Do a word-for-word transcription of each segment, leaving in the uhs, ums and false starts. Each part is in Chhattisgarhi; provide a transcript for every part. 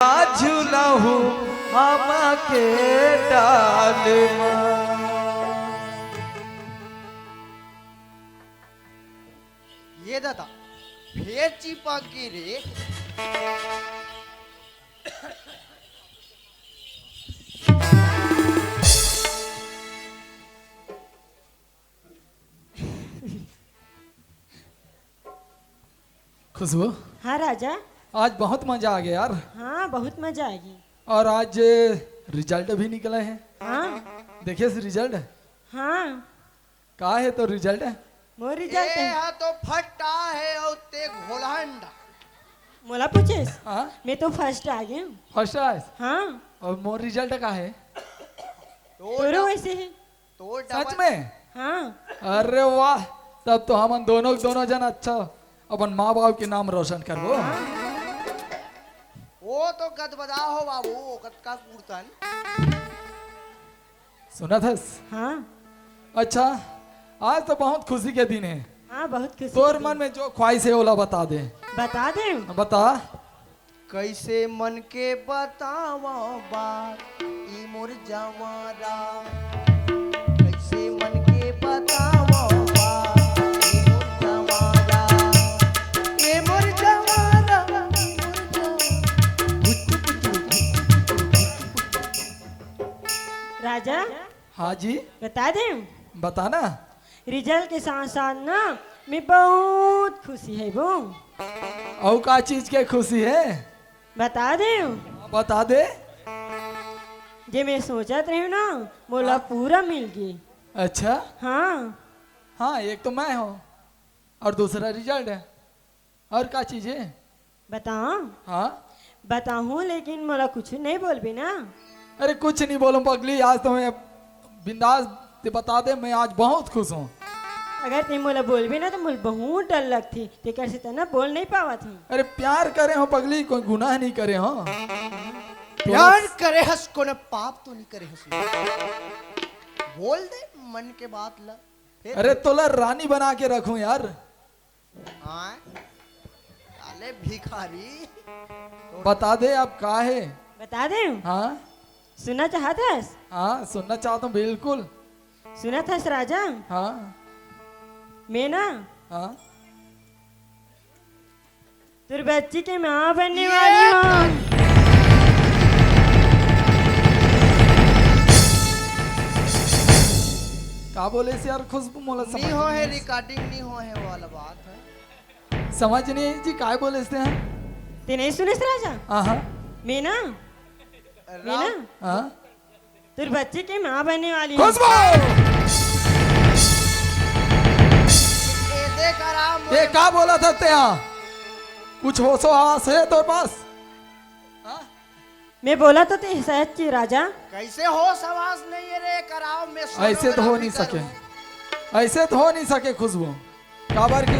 झुलहु हमके डाल मा। ये दादा, फेर चिपक गे रे। खुशबू, हाँ राजा। आज बहुत मजा आ गया यार। हाँ, बहुत मजा आ गया। और आज रिजल्ट भी निकला है। हाँ। देखिए रिजल्ट। हाँ। का है तो रिजल्ट? मोर रिजल्ट ए है। हा तो फट्टा है और ते घोलहंडा। मोला पूछेस? हाँ। मैं तो फर्स्ट आ गया हूँ। फर्स्ट आयस? हाँ। और मोर रिजल्ट का है? तोरो वैसे ही। तो सच डबल में? हाँ। अरे वाह, तब तो हमन दोनों दोनों जन अच्छा अपन माँ बाप के नाम रोशन करबो। हाँ। वो तो गदबदा हो बाबू, कतका कुड़तन। सुनत हस? हाँ। अच्छा, आज तो बहुत खुशी के दिन है। हाँ, बहुत खुशी तोर के दिन। मन में जो ख्वाहिश है ओला बता दे। बता दे। बता। कैसे मन के बतावा बात ई मोर जवारा, कैसे मन के बतावा बात ई मोर जवारा, ए मोर जवारा, ए मोर जवारा। राजा। हाँ जी। बता दे। बता ना। रिजल्ट के साथ साथ ना मैं बहुत खुशी है वो। अउ का चीज के खुशी है? बता दे। बता दे। जे मैं सोचत रहे ना, मोला हाँ। पूरा मिल गई। अच्छा। हाँ। हाँ, एक तो मैं हूँ और दूसरा रिजल्ट है। और का चीज है? बताओ। हाँ। बताहूँ, लेकिन मोला कुछ नहीं बोलबे ना। अरे कुछ नहीं बोलूँ पगली, आज तो मैं बिंदास ते बता दे, मैं आज बहुत खुश हूँ। अगर ते मोला बोलबे ना तो मोला बहुत डर लगथे, तेकर से तना बोल नहीं पावत हूँ। अरे प्यार करे हो पगली, कोई गुनाह नहीं करे हो। प्यार करे हस, कोनो पाप तो नहीं करे हस। बोल दे मन के बात ला। फिर अरे तोला रानी बना के रखूं यार। हाँ? साले भिखारी। बता दे, अब का है? बता दे। हाँ। सुनना चाहत हस? हाँ, सुनना चाहता हूँ, बिल्कुल। सुनत हस राजा? हाँ। मैं ना हाँ। तोर बच्ची के माँ बनने ये वाली हूँ। का बोले से यार खुशबू, मोला समझ नहीं हो है, नहीं। रिकॉर्डिंग नहीं हो है वाला बात है। समझ नहीं आई जी, काय बोले से हैं? ते नहीं सुने से राजा? हाँ, हाँ। मैं ना, मैं राम। ना? हाँ। तोर बच्ची के माँ बनने वाली हूँ। खुशबू! ये देख आराम ये का बोला था ते यहाँ? कुछ होशो हवास है तोर पास? हाँ? मैं बोला तो ते सच की राजा। कैसे होश हवास नहीं है रे, कराओ मैं ऐसे तो हो नहीं सके। ऐसे तो हो नहीं सके खुशबू। काबर कि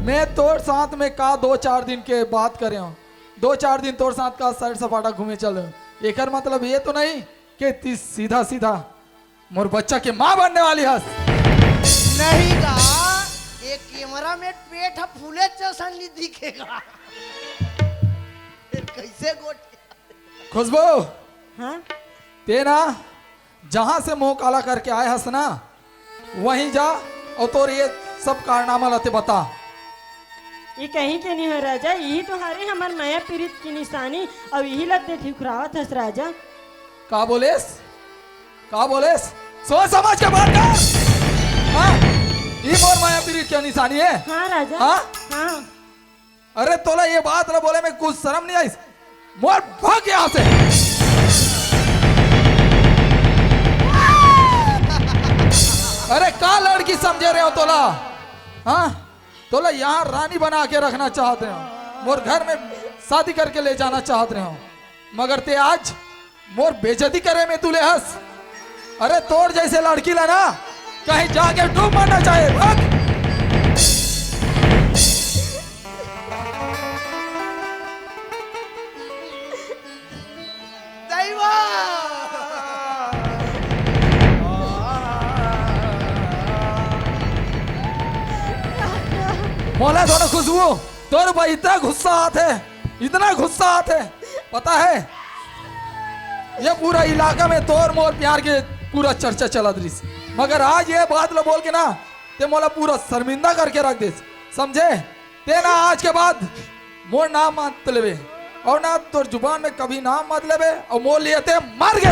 मैं तोर साथ में का दो चार दिन के बात करे हूँ, दो चार दिन तोर साथ का सैर सपाटा घूमे चले हूँ। एकर मतलब ये तो नहीं कि ती सीधा सीधा मोर बच्चा के माँ बनने वाली हस। नहीं गा, ये कैमरा में पेट ह फूले जैसा नहीं दिखेगा। फिर कैसे गोटी? खुशबू, हाँ? ते ना जहाँ से मुंह काला करके आए हस ना, वहीं जा और तोर ये सब कारनामा ला ते बता। ये कहीं के नहीं हो राजा, यही तो हरे हमर मया पीरित की निशानी, और यही ला ते ठिकरावत हस राजा। का बोलेस? का बोलेस? सोच समझ के बात कर। हाँ? ये मोर मया पीरित के निशानी है? हाँ राजा। हाँ? हाँ। अरे तोला ये बात ला बोले में कुछ शर्म नहीं आइस? मोर भाग यहाँ से। अरे का लड़की समझे रहे हो तोला? हाँ, तोला यहाँ रानी बना के रखना चाहते हो, मोर घर में शादी करके ले जाना चाहते हो, मगर ते आज मोर बेइज्जती करे में तुले हस। अरे तोर जैसे लड़की ला ना कहीं जाके डूब मरना चाहिए। भाग। दैवा। मोला थोड़ा खुशबू, तोर ऊपर इतना गुस्सा आते, इतना गुस्सा आते। पता है, ये पूरा इलाका में तोर मोर प्यार के पूरा चर्चा चलत रहिस, मगर आज ये बात ला बोल के ना, ते मोला पूरा शर्मिंदा करके रख देस, समझे? ते ना आज के बाद मोर नाम मत लेबे, अउ ना तोर जुबान में कभी नाम मत लेबे, अउ मोर लिए ते मर गे।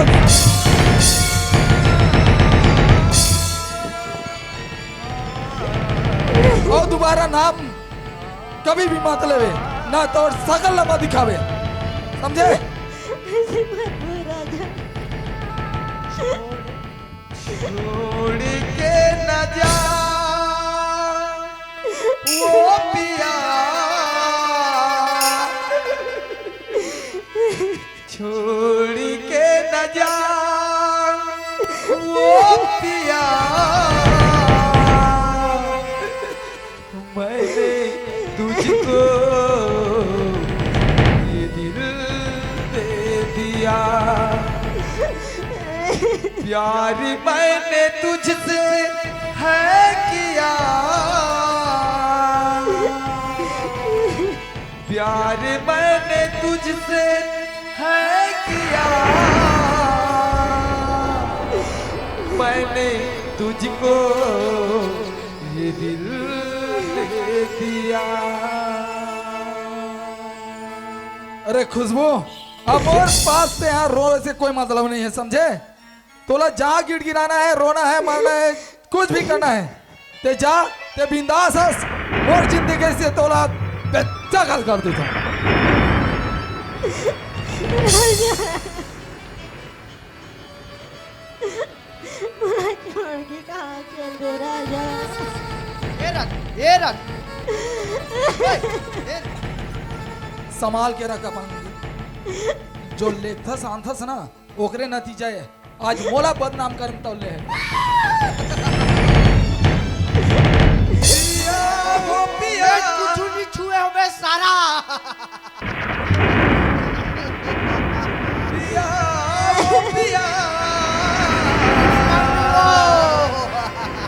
अउ दोबारा नाम कभी भी मत लेबे, ना तोर शकल ला मत दिखाबे, समझे? ऐसे मत बोल राजा। छोड़ के न जा वो पिया, छोड़ के न जा वो पिया, मैंने तुझको ये दिल दे दिया। प्यार मैंने तुझसे है किया, प्यार मैंने तुझसे है किया, मैंने तुझको ये दिल दे दिया। अरे खुशबू, अब मोर पास ते यहाँ रो से कोई मतलब नहीं है, समझे? तोला जा गिड़गिड़ाना है, रोना है, मरना है, कुछ भी करना है, ते जा, ते बिंदास हस। मोर जिंदगी से तोला बेदखल कर देथों। मोला छोड़ के कहाँ चल दे राजा? ए राजा, ए राजा। ए, ए। संभाल के रख अपन। जो लेथस आनथस ना, ओकरे नतीजा हे। आज मोला बदनाम करन तौले हे। पिया, वो पिया। मैं कुछ नहीं छुए हो बे सारा। पिया, ओ पिया,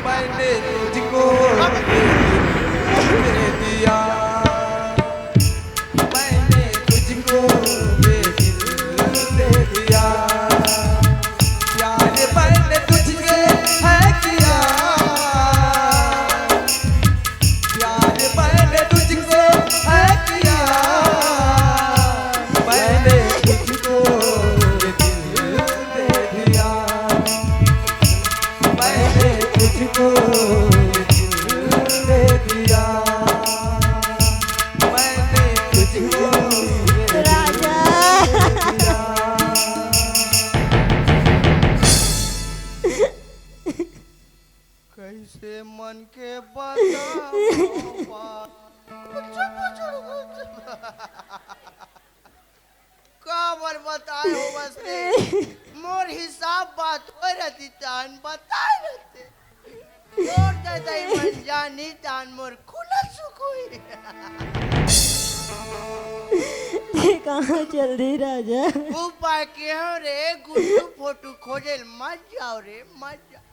मैंने तुझको ये दिल दे दिया, मैंने तुझको ये दिल दे दिया, प्यार मैंने तुझसे है किया। प्यार मैंने तुझको है किया, मैंने तुझको ये दिल दे दिया, मैंने तुझको ये दिल दे दिया, मैंने तुझको ये दिल राजा। दे दिया। कैसे मन के बताओ बात। काबर बताए हो बस रे। मोर हिसाब बात होय रहती तान बताए रहते। मोर ददाई मन जानी तान मोर खुला सुख होई। ते कहाँ चल दी राजा? उपाय के हो रे गुड्डू फोटो खोजे ल मत जाओ रे मत जाओ।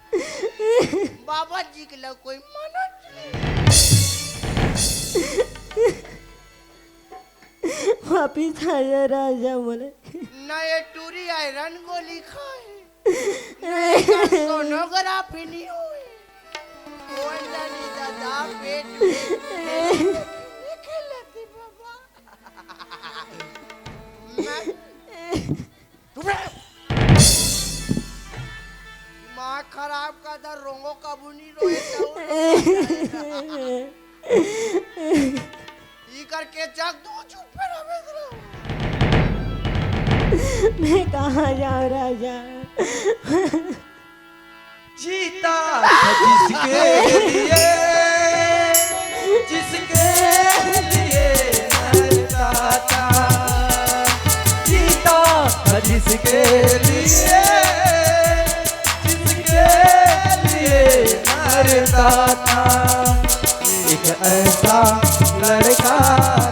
बाबा जी के लग कोई मना वापिस आ जा राजा बोले। न ये टूरी आयरन गोली खाए, न ये सोनोग्राफी नहीं होए। कौन जानी दादा पेट में निकल लेती बाबा। मैं चुप रह। दिमाग खराब का था, रोंगो कबू नहीं रोए तो। ई करके जग दो चुप पे रहे तो। मैं कहाँ जाऊँ राजा? जीता था जिसके लिए, जिसके लिए मरता था। जीता था जिसके लिए, जिसके लिए मरता था। एक ऐसा लड़का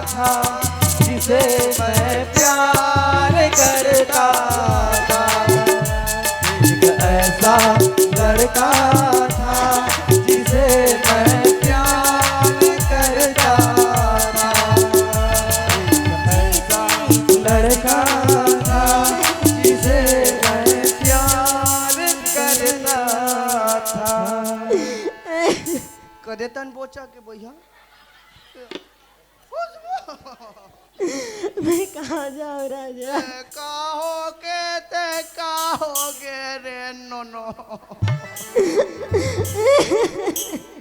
था जिसे मैं प्यार करता था। एक ऐसा लड़का था जिसे मैं प्यार करता था। एक ऐसा लड़का देतन बोचा के भैया। खुशबू। मैं कहाँ जाऊँ राजा? ए, का हो के ते का हो गे रे नोनो?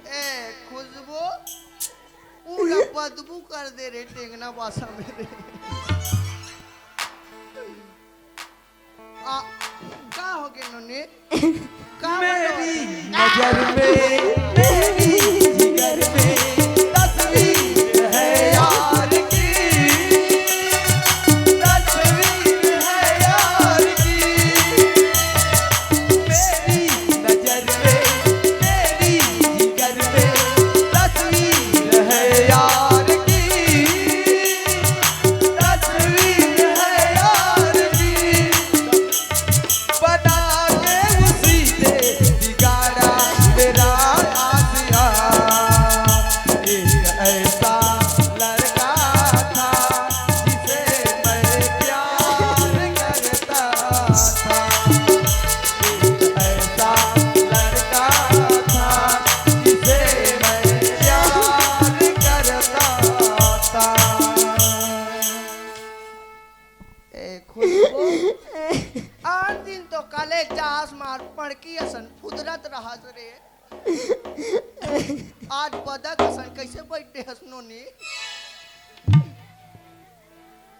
ए, खुशबू, पूरा बदबू कर दे रे टेंगना बासा में रे। आ, का हो गे नोनी? का मेरी नजर में, मेरी जिगर में तस्वीर है यार की, तस्वीर है यार की। मेरी नजर में, मेरी जिगर में तस्वीर है यार की, तस्वीर है यार की। बना के उसी ने बिगाड़ा मेरा आशिया। एक ऐसा लड़का था जिसे मैं प्यार करता था। एक ऐसा लड़का था जिसे मैं प्यार करता था। ए खुशबू, आन दिन तो कलेजा आसमान पड़की असन फुदरत रहस रे। आज बदक असन कइसे बइठे हस नोनी?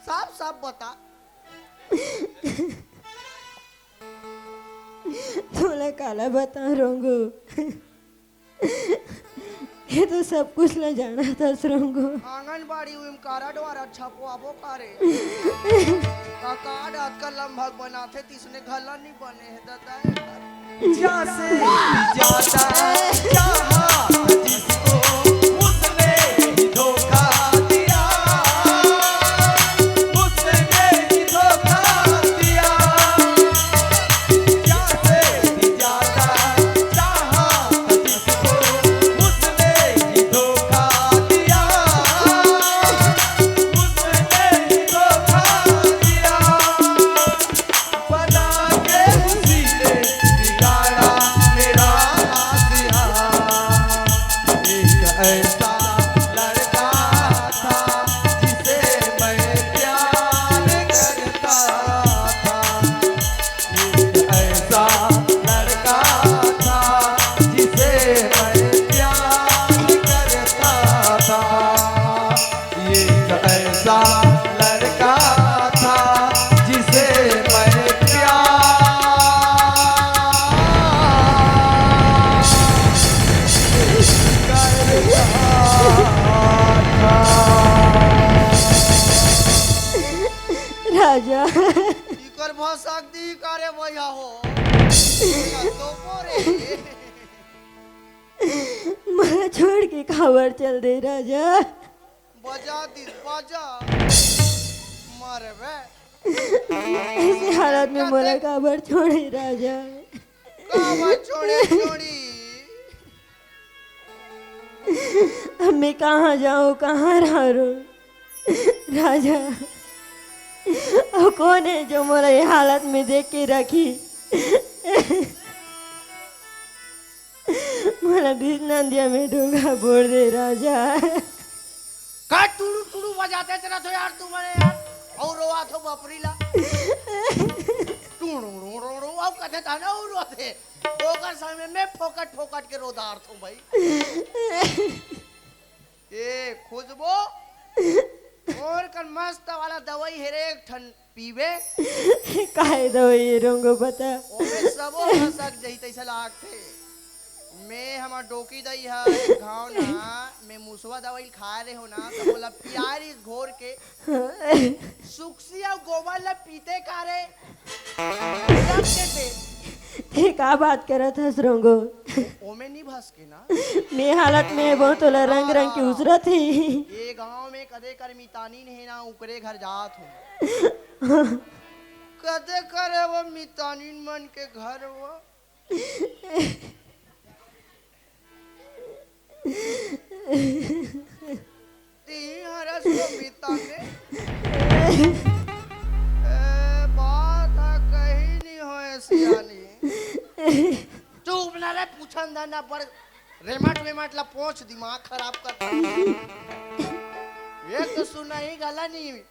साफ साफ बता। तोला काला बतावं रोंगो? ये तो सब कुछ ला जानत हस रोंगो। आंगनबाड़ी उम कारड वारड छपवाबो का रे? का कार्ड आजकल लम्भग बनाथे, तिसने घला नी बने हे ददा एकर। जैसे भी जाता चाहा जिसको, उसने ही धोखा दिया, उसने ही धोखा दिया। जैसे भी जाता चाहा जिसको, उसने ही धोखा दिया, उसने ही धोखा दिया। बना के उसी ने बिगाड़ा मेरा आशिया। एक ऐसा लड़का था जिसे मैं प्यार करता था। एक ऐसा लड़का था जिसे मैं प्यार करता था। एक ऐसा लड़का था जिसे मैं प्यार करता था। राजा। इकर भसक दी का रे भैया हो। तो बोरे। मोला छोड़ के काबर चल दे राजा? बजा दिस, बजा। मरबे। ऐसे हालत में मोला काबर छोड़े राजा? काबर छोड़े छोड़ी? अब मैं कहाँ जाऊँ, कहाँ रहूँ? राजा, अउ कोन हे जो मोला ये हालत में देख के रखी? मोला बीच नंदिया में डोंगा बोर दे राजा। का टुड़ू टुड़ू बजाते चला तो यार तू मने यार, अउ रोवा थो बपरी ला। टुड़ू रू रू रू, अउ कथे था ना अउ रोथे। ओकर समय में फोकट फोकट के रोदार थो भाई। ए खुशबू, और कर मस्त वाला दवाई हे रे एक ठन पीबे। काहे दवाई हे रोंगो बता? ओमे सबो भसक जही तइसे लागथे। मैं हमर डोकी दई ह एक घाव ना, मैं मुसवा दवाई खाए रहे हो ना, त ओला पियारिस घोर के। सुक्सी अउ गोबर ला पीते का रे? रख देते। ते का बात करत हस रोंगो? ओमे नी भसके ना। मैं हालत में बहुत तोला रंग रंग के उसरत ही। ये गांव में कदे कर मितानिन हे ना, उकरे घर जात हो। कदे करे वो मितानिन मन के घर वो। ती हरस वो मितानिन। ए, बात ह कहीं नहीं होए सियानी। चुप ना रे, पूछन धन ना पड़। रेमट वेमट ला पोंछ, दिमाग खराब कर। ये तो सुनही घला नहीं। ए,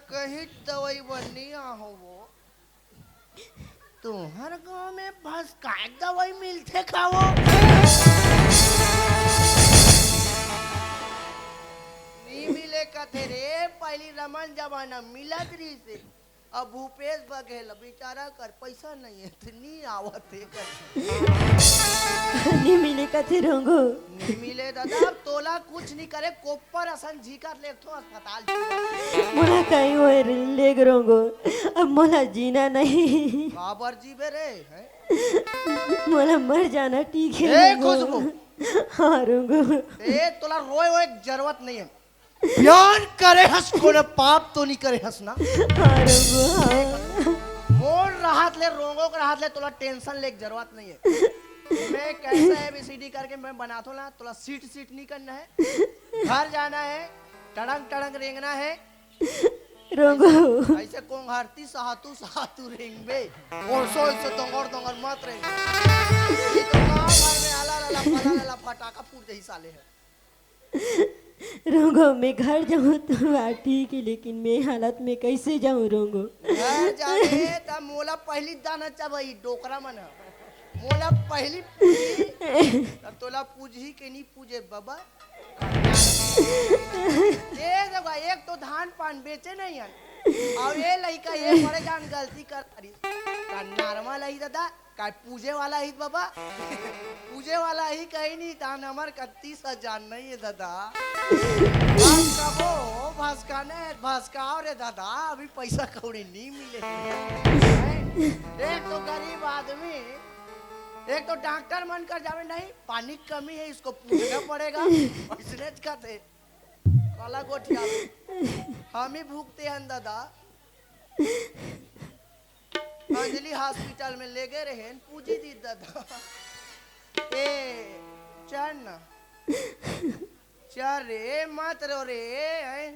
कहीं दवाई बर नहीं आहो वो। तुहर गांव में भसकाय दवाई मिलथे का वो? नहीं मिले कथे रे, पहली रमन जमाना मिलत रहिसे। अब भूपेश बघेल बेचारा कर पैसा नहीं है, तो नहीं आवत है कर। नहीं मिले कथे रोंगो। नहीं मिले दादा, अब तोला कुछ नहीं करे, कोप्पर असन झीकत ले एक ठो अस्पताल। मोला कहीं होए लेग रोंगो, अब मोला जीना नहीं। काबर जीबे रे, हैं? मोला मर जाना ठीक है ए, रोंगो। खुशबू। हाँ रोंगो। ए, तोला रोए होए जरूरत नहीं है। प्यार करे हस, कोनो पाप तो नहीं करे हस ना? हाँ, रघु, हाँ। मोर रहत ले, रोंगो के रहत ले, तोला टेंशन लेके जरूरत नहीं है। मैं कैसा एबीसीडी करके मैं बनाथो ना, तोला सीट सीट नहीं करना है। घर जाना है, टड़ंग टड़ंग रेंगना है। रोंगो। ऐसे कोंघारती सहातू सहातू रेंगबे। ओसो ऐसे दंगर दंगर मत रेंग। ये तो गाँव भर में आला लाला फला लाला फटाका फूट जाही साले है। रोंगो, मैं घर जाऊँ तो बात ठीक है, लेकिन मैं हालत में कैसे जाऊँ रोंगो? घर जाबे त मोला पहली दाना चबई डोकरा मन ह। मोला पहली पूजी, त तोला पूजही के नहीं पूजे बाबा। ए जगह एक तो धान पान बेचे नहीं हन, और ये लइका ये बड़े जान गलती कर तारी। त नरमा लही दादा, काय पूजे वाला ही बाबा? पूजे वाला ही कहीं नहीं, तान हमर कत्ती सा जान नहीं है दादा। भसकाबो, भसकाने, भसकाओ रे दादा, अभी पैसा कौड़ी नहीं मिले। हैं? एक तो गरीब आदमी, एक तो डॉक्टर मन कर जावे नहीं, पानी की कमी है, इसको पूजना पड़ेगा। इसने कथे, काला गोठिया, हम ही भुगते हैं दादा। अंजलि हॉस्पिटल में लेगे रहेन, पूजी दी दादा। ए, चल ना। चल रे, मत रो रे, हैं?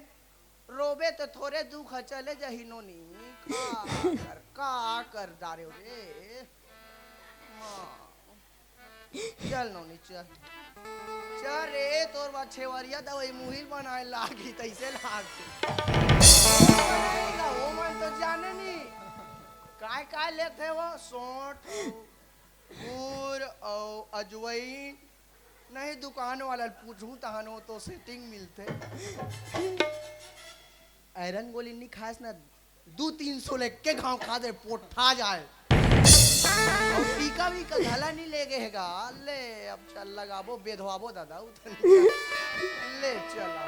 रोबे तो थोरे दुख ह चले जाही नोनी। का कर, का कर डारे रे? माँ। चल नोनी, चल। चल रे, तोर बा छेवरिया दवाई मुहिल बनाए लागी, तैसे लागथे। ओ मन तो जाने नी। काय काय लेथे वो? सौंठ, गुड़ अउ अजवाइन। नहीं, दुकान वाला ल पूछूं, तहान वो तो सेटिंग मिलथे। आयरन गोली नी खास ना, दू तीन सौ लेके घाव खा दे, पोठा जाए। और टीका वीका घला नहीं ले गए गा। ले, अब चल लगाबो, बेधवाबो दादा, उधर ले चला।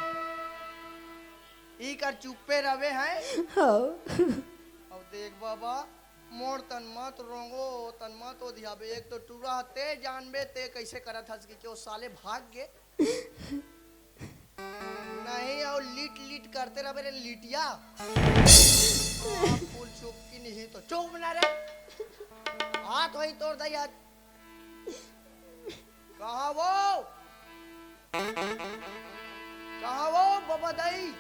ई कर चुप्पे रवे हैं। हाँ। अब देख बाबा, मोर तन मत रोंगो, तन मत ओधियाबे। एक तो टूरा ते जानबे, ते कैसे करत हस कि क्यों साले भाग गे। नहीं, और लीट लीट करते रहे रे लिटिया। आ, फूल चुप की नहीं तो चुप ना रे। हाथ वही तोड़ दे आज। कहाँ वो? कहाँ वो बाबा दाई?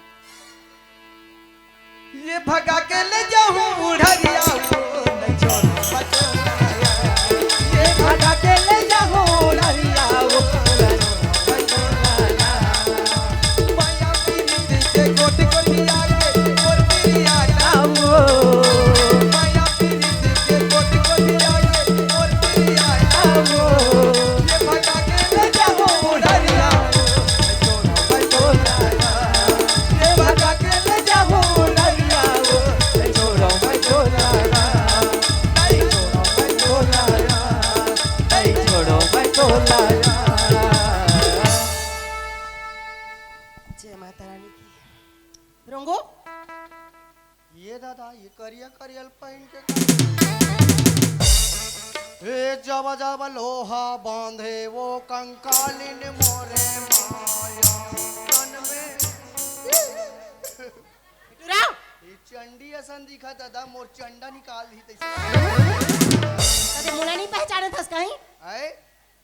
ये भगा के ले जाऊं उड़रिया को, नहीं छोड़ बचोला। ये भगा के ले जाऊं उड़रिया को, नहीं छोड़ बचोला। माया पीरित के गोट गोटिया के, मोर पिरिया जाऊं। माया पीरित के गोट गोटिया के, मोर पिरिया जाऊं। ये भगा के ले जाऊं उड़रिया को, नहीं छोड़ बचोला। जय माता रानी की। रोंगो। ये दादा, ये करिया करिया ल पहिन के का? ए जब जब लोहा बांधे वो कंकालिन मोरे माया तन में। टुरा। ये चंडी असन दिखा दादा, मोर चंडा निकाल दी तैसे। अरे मोला नहीं पहचानत हस कहीं? आए?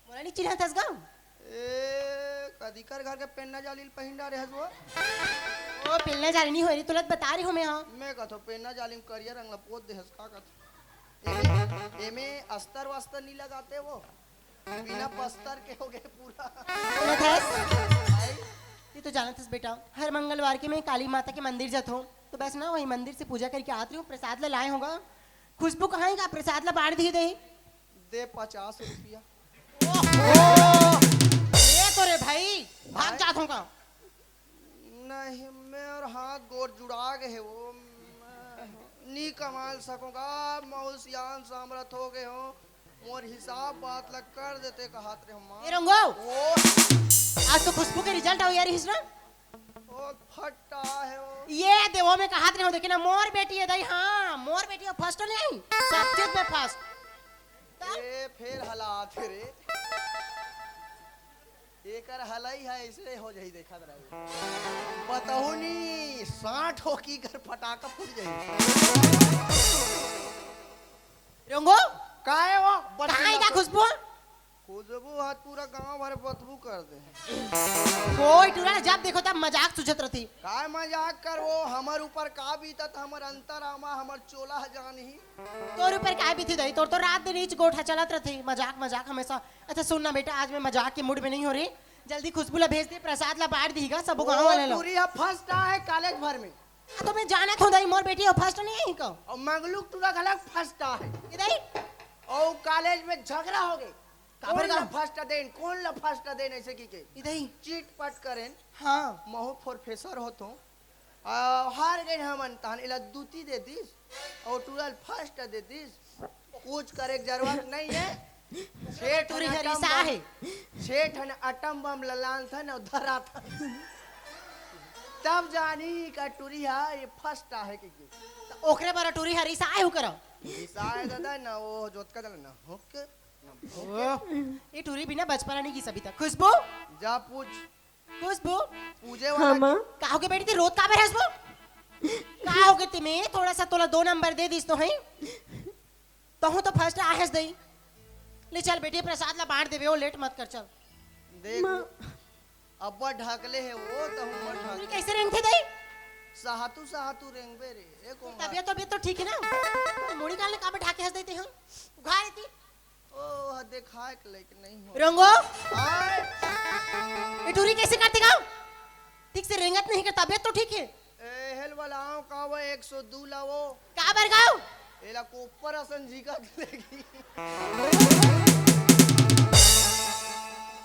मोला नहीं चिन्हत हस गा? ए, कदिकर घर के पेन्ना जाली ल पहिन डारे हस वो? ओ, पेन्ना जाली नहीं होय रे, तोला बता रही हूँ मैं, हाँ। मैं कथो पेन्ना जाली में करिया रंग ला पोत दे हस, का कथो? एमे, एमे अस्तर वस्तर नहीं लगाते वो? बिना बस्तर के हो गए पूरा। सुनत हस? भाई, ये तो जानत हस बेटा, हर मंगलवार के मैं काली माता के मंदिर जात हूँ, तो बस ना वही मंदिर से पूजा करके आत रही हूँ, प्रसाद ला लाए होगा। खुशबू कहाँ है का? प्रसाद ला बांट दिए दे। दे पचास रुपया। ओहो! ये तो रे भाई, भाग भाई। जात हूँ का? नहीं, मेर हाथ गोड़ जुड़ा गए हे वो, मैं नी कमा सकूंगा, मौसियान सामरथ हो गए हो, मोर हिसाब बात लग कर देते कहत रहे हो माँ। ए रंगो, वो आज तो खुशबू के रिजल्ट आवे यार, हिस ना? ओ फट्टा है वो। ये देवो में कहत रहे हो, देखी ना, मोर बेटी है दाई, हाँ, मोर बेटी है, फर्स्ट नहीं आई, सब चीज में फर्स्ट। तब? ए, फेर हला आथे रे। एकर हलई है, ऐसे हो जाई, देखत रहे। बतहु नी, साठ हो की घर फटाका फूट जाई। रंगो, काहे वो? बरसी कहाँ है ना का तो। खुशबू? खुशबू हाथ पूरा गांव भर बदबू कर दे। कोई टूरा ना, जब देखो तब मजाक सूझत रहती। काय मजाक कर, वो हमर ऊपर का बीतत, हमर अंतर आमा, हमर चोला जान ही। तोर ऊपर काय बीती दई, तोर तो रात दिन इच गोठा चलत रहती, मजाक, मजाक हमेशा। अच्छा सुन ना बेटा, आज मैं मजाक के मूड में नहीं हो रही, जल्दी खुशबू ला भेज दे, प्रसाद ला बांट दीगा सब गांव ओ, वाले ला। टूरी अब फर्स्ट आ है कॉलेज भर में। आ, तो मैं जानत हूँ दाई, मोर बेटी अब फर्स्ट नहीं आई का? और मंगलू टूरा घलक फर्स्ट आ है। ये दाई? और कॉलेज में झगड़ा हो गए। काबर कौन ला का? फर्स्ट देन, कौन ला फर्स्ट देन ऐसे की के? ये दाई? चीट पट करेन। हाँ। महू प्रोफेसर होतो। आ, हार गए हमन, तहन एला दूती दे दिस, और टूरा ल फर्स्ट दे दिस। कुछ करे के जरूरत नहीं है। सेठ टूरी हन हर अटम ईसा बम, है। सेठ हन अटम बम ललान था ना, धरा था। तब जानी का टूरी हा, ये फर्स्ट आहे के, के। त ओकरे बर टूरी हर ईसा है, ओकरा। ईसा है दादा ना, वो जोतका दल ना, हुक, ना, हुक। ये टूरी बिना बचपना नहीं की सभी तक। खुशबू? जा पूछ। खुशबू? पूजे हाँ, वाला माँ। का हो गे बेटी, ते रोत काबर हस वो? का हो गे ते में? थोड़ा सा तोला दो नंबर दे दिस तो है। तहूँ तो फर्स्ट आहे हस दई। ले चल बेटी, प्रसाद ला बांट देवे, ओ लेट मत कर, चल। देख, माँ। अब्बा ढकले है वो, तो हम मत तू ढाक। कैसे रेंगथे दई? सहातू, सहातू रेंगबे रे। ए कोमल। तबियत, तबियत तो ठीक है ना? मुड़ी काल ने काबर ढाके हस दई ते हम? उघार इती। ओ, देखाए के लायक नहीं हो। रंगो? आय। ये टूरी कैसे करते गाँव? ठीक से रेंगत नहीं के, तबियत तो ठीक है? ए, हेल वाला आँव का वो एक सौ दो लावो। का बर गाँव? एला कोपर असन झिका देगी।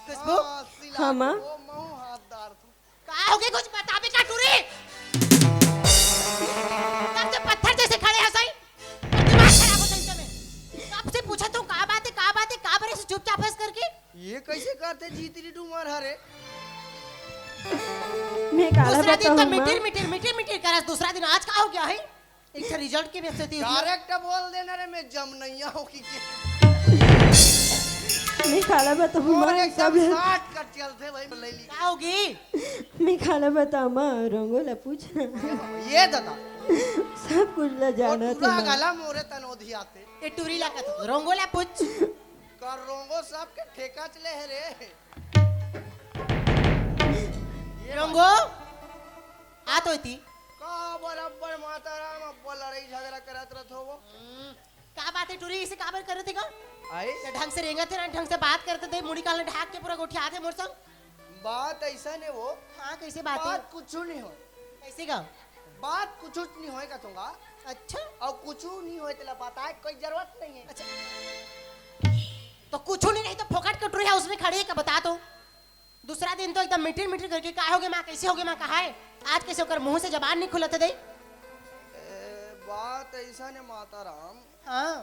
खुशबू? हाँ, सिला हाँ, माँ। वो महू हाथ डार तू। का हो गे, कुछ बताबे का टूरी? तब से पत्थर जैसे खड़े हस सही। दिमाग खराब होता है इस समय। कब से पूछा तू का बात है, का बात है, का बरे से चुपचाप हस करके? ये कैसे करते जीतरी डूमर हरे? मैं काला दूसरा दिन तो बताऊँ, माँ। मिटिर, मिटिर, मिटिर, मिटिर करस, दूसरा दिन आज का हो गया है? एक ठे रिजल्ट के व्यस्तती होती है। डायरेक्ट बोल देना रे, मैं जमनैया हूँ कि के। मैं काला बताऊँ, माँ, और एकदम सब साठ कट चलते भाई, ले ली। का होगी? मैं काला बताऊँ, माँ, रंगो ला पूछ ना। ये दादा। सब कुछ ला वो जाना टूरा था, माँ। गला मोरे तनोधी आते। ये टूरी ला कत, रंगो ला पूछ। कर रंगो सबके ठेका चले है रे। ये रंगो? आ तो इती। का बराबर माता राम अब्बा लड़ाई झगड़ा करत रहत हो वो। हम्म, का बात है टूरी, इसे काबर करत है का? आई? तो ढंग से रेंगत है ना, ढंग से बात करते थे, मुड़ी काल ढाक के पूरा गोठियात है मोर संग। बात ऐसा ने वो। हाँ, कैसे बात है? बात कुछ नहीं हो। कैसे का? बात कुछ नहीं होए का तुंगा। अच्छा। और कुछ नहीं होए तेला बताए कोई जरूरत नहीं है। अच्छा। तो कुछ नहीं, नहीं तो फोकट के टूरी हाउस में खड़ी है का, बता तो। दूसरा दिन तो एकदम मिटिर मिटिर करके, "का होगे माँ, कैसे होगे माँ, कहाँ है?" आज कैसे ओकर मुंह से जबान नहीं खुलत है दे? ए, बात ऐसा ने माता राम। हाँ।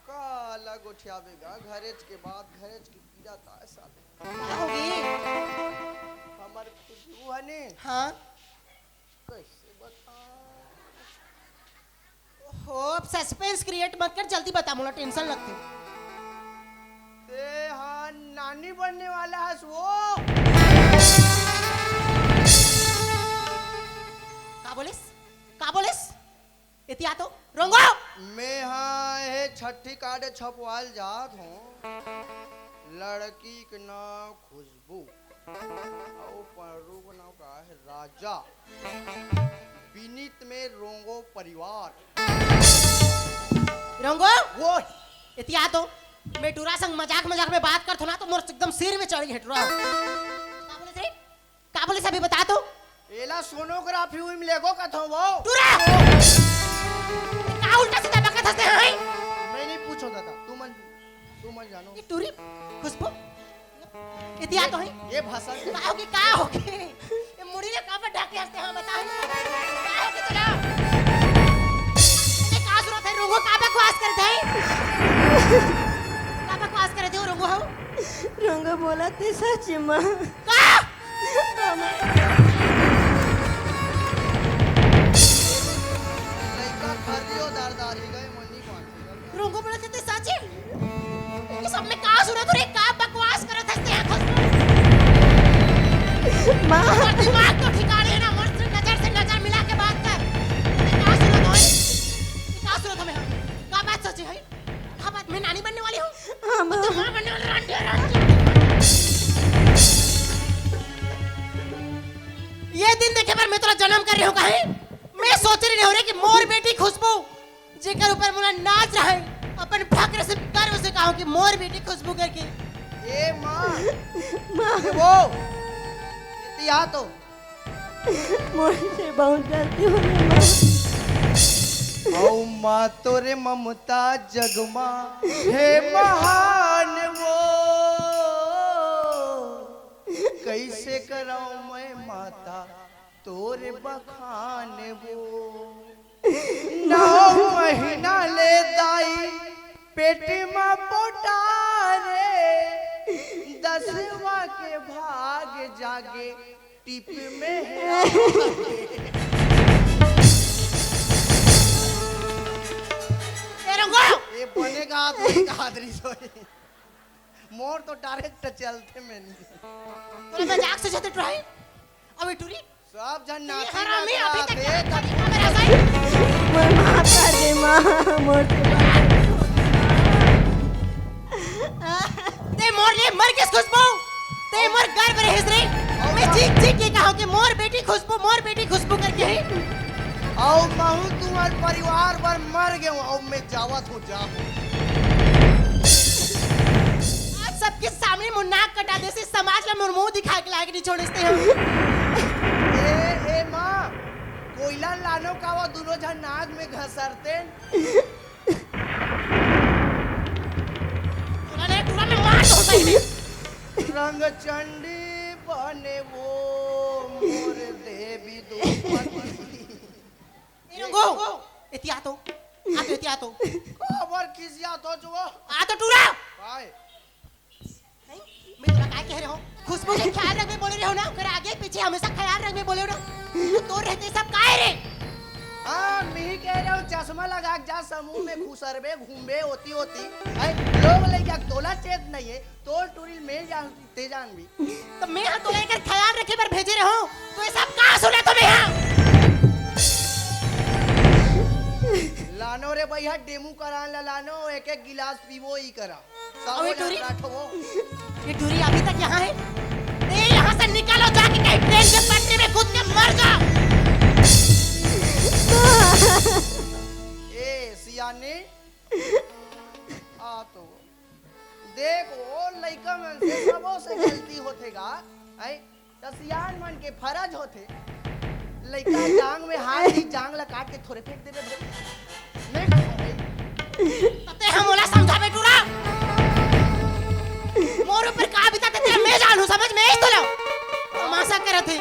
काला गोठियाबे गा, घरेच के बात, घरेच के पीरा ताय साले। का होगे? हमर खुशबू है ने। हाँ। कैसे बताऊं? ओहो, अब सस्पेंस क्रिएट मत कर, जल्दी बता, मोला टेंशन लगथे। ते हा नानी बनने वाला हस वो। का बोलिस? का बोलिस? एती आ तो, रोंगो! मैं हा हे छठी कार्ड छपवाल जात हूँ। लड़की के नाम खुशबू। अउ पड़रू के नाम का है? राजा। बीनित में रोंगो परिवार। रोंगो? वो। एती आ तो। मैं टूरा संग मजाक मजाक में बात करथों ना, तो मोर एकदम सिर में चढ़ गे टूरा। का बोले थे? का बोले से अभी बता तो। एला सोनोग्राफी उइम लेगो कथो वो। टूरा! का उल्टा सीधा बकत हंसते हैं? मैं नहीं पूछो दादा, तू मन, तू मन जानो। ये टूरी खुशबू, इतिया तो है। ये भाषा का हो कि का हो कि? ये मुड़ी ने का पर ढाके हंसते हैं, बता। का हो कि तुला? ये का सुरत है, रोंगो का बकवास करत है? का बकवास करत है, रोंगो हो? रोंगो बोलत हे सच माँ। का? लइका खरियो दार दार ही गए, मनी पाछे। रोंगो बोलत हे ते साची? ये सब में का सुनत हो रे? का बकवास करत हस ते खुशबू? माँ। तेरा दिमाग तो ठिकाने है ना, मोर से नजर से नजर मिला के बात कर। ये का सुनत हो? ये का सुनत हो मैं? का बात सच है? का बात, मैं नानी बनने वाली हूँ? हाँ, माँ। तो माँ बनने वाली रांडी है, रांडी। ये दिन देखे बर मैं तोला जन्म करे रहेंव कहे? मैं सोचे रहेंव रे कि मोर बेटी खुशबू, जेकर ऊपर मोला नाज रहे, अपन फक्र से, गर्व से कहूँ कि मोर बेटी खुशबू करके। ए माँ। माँ। ए वो। इतिया तो। मोर से बहुत गलती हो गई माँ। अउ माँ तोरे ममता जगमा हे महान वो, कैसे कराऊं मैं माता तोरे बखान वो। नौ महीना ले दाई पेट म पोटा रे, दसवा के भाग जागे टिप में है। ए रंगो! ये बने का आदमी का आदमी सोई। मोर तो डायरेक्ट चलथे में नहीं। तोला मजाक से जते ट्राई। अबे टूरी। सब झन ये नाची हरामी अभी तक नाचत हे, क्या तब दिखा मेरा साइड? मोर माफ कर दे माँ, मोर से ते मोर लिए मर गेस खुशबू। ते मोर गर्व रहिस रे। मैं चीख चीख के कहूँ कि मोर बेटी खुशबू, मोर बेटी खुशबू करके ही। अउ महू तुम्हार परिवार बर मर गेहूँ, अउ मैं जावत हूँ, जा। आज सबके सामने मोर नाक कटा देसी, समाज ला मोर मुंह दिखा के लायक नहीं छोड़ते हम। ए, ए माँ, कोयला लानो का वो दोनों झन नाक में घसरते। तोला नहीं, तोला मैं मार दो सही में। रंग चंडी बने वो मोर देवी दुपति। ए रंगो, एती आ तो, आ तो, एती आ तो। काबर खिसिया तो जो? आ तो टूरा। काय? हैं? मैं तोला काय कह रहे हो? खुशबू के ख्याल रख में बोले रहे हो ना, ओकर आगे पीछे हमेशा ख्याल रख में बोले रहो ना। तो तोर रहते सब काय रे? हाँ, मैं ही कह रहा हूँ, चश्मा लगा के जा, समूह में घुसरबे, घूमबे, होती होती। हैं? लोग लइका तोला चेत नहीं है, तोर टूरी में जान, ते जान भी। तो मैं हा तोला एकर ख्याल रखे बर भेजे रहो, तो ये सब का सुना तुम्हें हा? लानो रे भैया, डेमू करान ला लानो, एक एक गिलास पीबो ही करा। अबे टूरी, ये टूरी अभी तक यहाँ है? ए, यहाँ से निकालो, जाके कहीं ट्रेन के पटरी में कूद के मर जा। ए, सियानी, आ तो देख, ओ लइका मन से सबो से गलती होथे गा, हैं? त सियान मन के फरज होथे, लइका जांग में हाथ दी, जांग ला काट के थोरे फेंक देबे भाई। नहीं भाई। त ते ह मोला समझाबे टूरा? मोर ऊपर का बीता ते मैं जानू, समझ में आई तोला? तमाशा करत हे।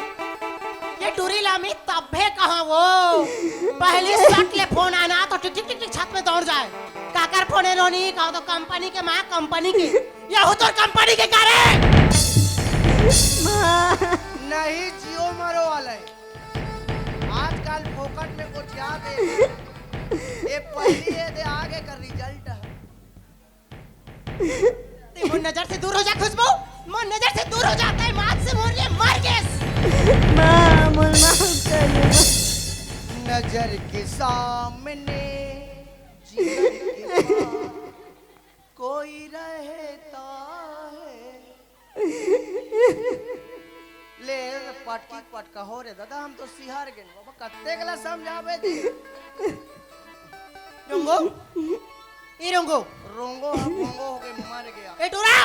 ये टूरी ला मैं तभे कहा वो। पहली सट ले फोन आना तो टिक टिक टिक टिक छत में दौड़ जाए। काकर फोन है नोनी? कहो तो कंपनी के माँ, कंपनी के। यहू तोर कंपनी के कारण। माँ। नहीं, जियो मरो वाला है। आजकल फोकट में कुछ याद है। ये पहली ये दे आगे का रिजल्ट है। ते मोर नजर से दूर हो जा खुशबू, मोर नजर से दूर हो जा, ते मात से मोर लिए मर गेस। माँ, मोर माफ कर दे, माँ। नजर के सामने जिगर के पास कोई रहता है। ले, पटकी पटका हो रे दादा, हम तो सिहार गेन बाबा, कत्ते गला समझावे दे। रंगो, ए रंगो, रोंगो हा भोंगो होके मर गया। ए टूरा,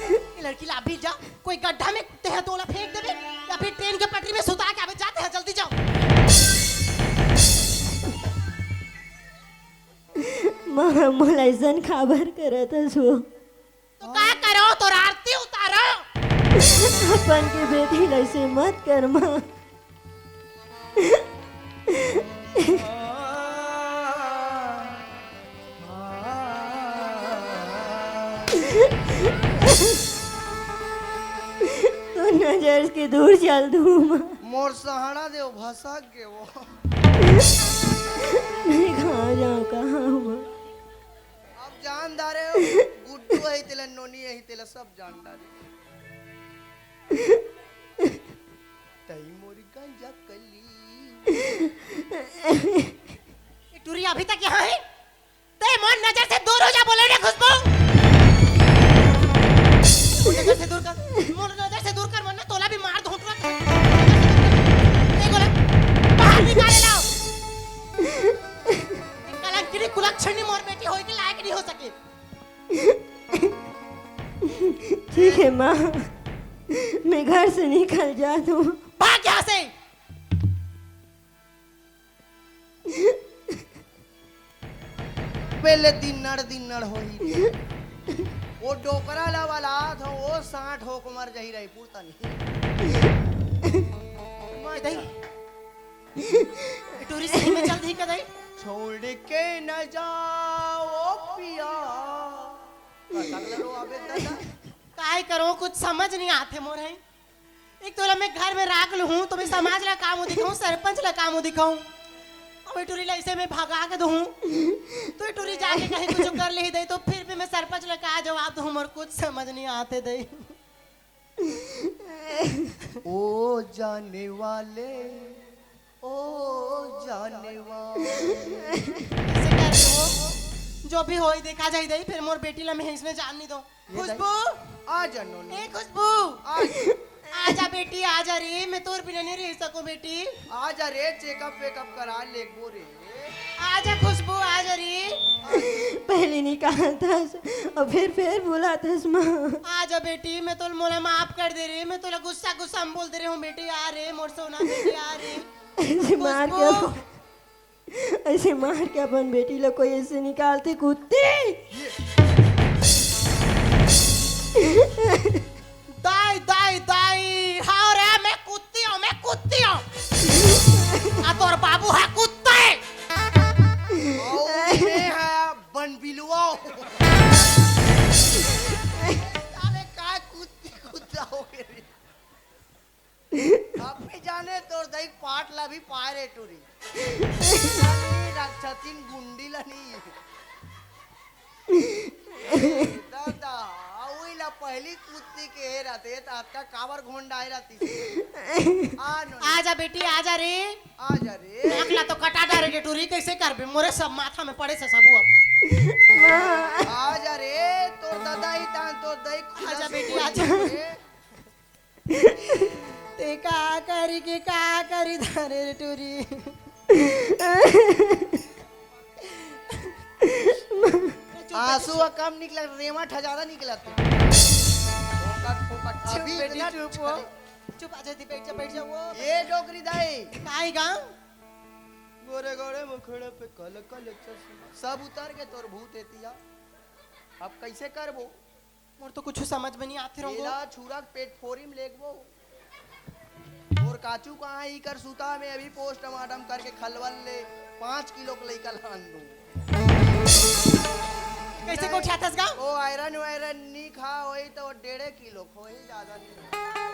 ये लड़की ला अभी जा, कोई गड्ढा में तेहा तोला फेंक देबे या फिर ट्रेन के पटरी में सुता के आबे, जा तेहा जल्दी जाओ। माँ, मोला अइसन काबर करत हस वो? तो का करो, तोर आरती उतारो। अपन के बेटी ला अइसे मत कर माँ। तो नजर के दूर चल दूँ माँ। मोर सहारा देव भसक गे वो। मैं कहाँ जाऊँ, कहाँ हूँ? अब जान डारे हो, गुड्डू है तेला, नोनी है तेला, सब जान डारे। तई मोरी गांजा कली। ये टूरी अभी तक यहाँ है? ते मोर नजर से दूर हो जा, बोले रे खुशबू। मोर नजर से दूर कर, मोर नजर से दूर कर, वरना तोला भी मार दूँ। ए गोला, बाहर निकाले लाओ। कलंकिनी कुलक्षणी मोर बेटी होए के लायक नहीं हो सके। ठीक है माँ, मैं घर से निकल जात हूँ। भाग यहाँ से। पहले दिन्नड़ दिन्नड़ होही। वो डोकरा ला वाला था, वो साठ होक मर जाही रही पुरता नहीं। माय दई। ए टूरी सही में चल दी का दई? छोड़ के न जाओ पिया। पता लड़ो अबे दादा। काय करो, कुछ समझ नहीं आते मोर है। एक तो ला मैं घर में राख लूँ हूँ, तो मैं समाज ला काम दिखाऊँ, सरपंच ला काम दिखाऊँ। अब ए टूरी ला ऐसे में भगा के दूँ, तो ए टूरी जाके कहीं कुछ कर ले दे, तो फिर भी मैं सरपंच ला का जवाब दूँ, मोर कुछ समझ नहीं आते दे। ओ जाने वाले, ओ जाने वाले। ऐसे कर दो, जो भी होई देखा जाई दे, फिर मोर बेटी ला मैं इसमें जान नहीं दो। ये खुशबू। आ जा नोनी। ए खुशबू। आ जा। आ जा बेटी, आ जा रे, मैं तोर बिना नहीं रह सकूं बेटी। आ जा रे, चेकअप वेकअप करा लेगबो रे। आ जा खुशबू, आ जा रे। पहले नहीं कहा था और फिर फिर बोला था माँ। आ जा बेटी, मैं तो मोला माफ कर दे रे, मैं तोला गुस्सा गुस्सा में बोल दे रहे हूँ बेटी। आ रे मोर सोना बेटी, आ रे। ऐसे मार के खुशबू। अपन ऐसे मार के अपन बेटी ला कोई ऐसे निकालते कुत्ती। दाई, दाई, दाई, हाँ रे, मैं कुत्ती हूँ, मैं कुत्ती हूँ। आ तोर बाबू है कुत्ते। और मैं है बनबिलवा। साले का कुत्ती कुत्ता हो गए रे। अभी जाने तोर दई पाट ला भी पाए रे टूरी। राक्षसीन गुंडी ला नहीं। दादा, उई ला पहली कुत्ती के हे रहते, त अतका काबर घोंडाए रहती। आ नो। आ जा बेटी, आ जा रे। आ जा रे। आँख ला तो कटा डारे रे टूरी, कैसे करबे? मोरे सब माथा में पड़े से सबू अब। आ जा रे, तोर दादा ही तान, तोर दई खुला आ जा से बेटी, बोली आ जा। रे। ते का करी के का करी धारे रे टूरी। आंसू ह कम निकलत, रेवट ह ज्यादा निकलत। फोकट, फोकट। चुप अभी बेटी, इतना चुप हो। चुप, आ जा दी, बैठ जा, बैठ जा वो। ये डोकरी दाई। काई गा? गोरे गोरे मुखड़े पे काला काला चश्मा। सब उतर के तोर भूत एतिया। अब कैसे करबो? मोर तो कुछ समझ में नहीं आते रंगो। एला छुरा के पेट फोरी में लेगबो। मोर काचू कहाँ इकर सुता में अभी पोस्टमार्टम करके खलवल ले पाँच किलो के लइका लान दूँ। कैसे गोठियाथस गा? ओ आयरन वायरन नी खा होई तो डेढ़े किलो खोई, ज्यादा नहीं।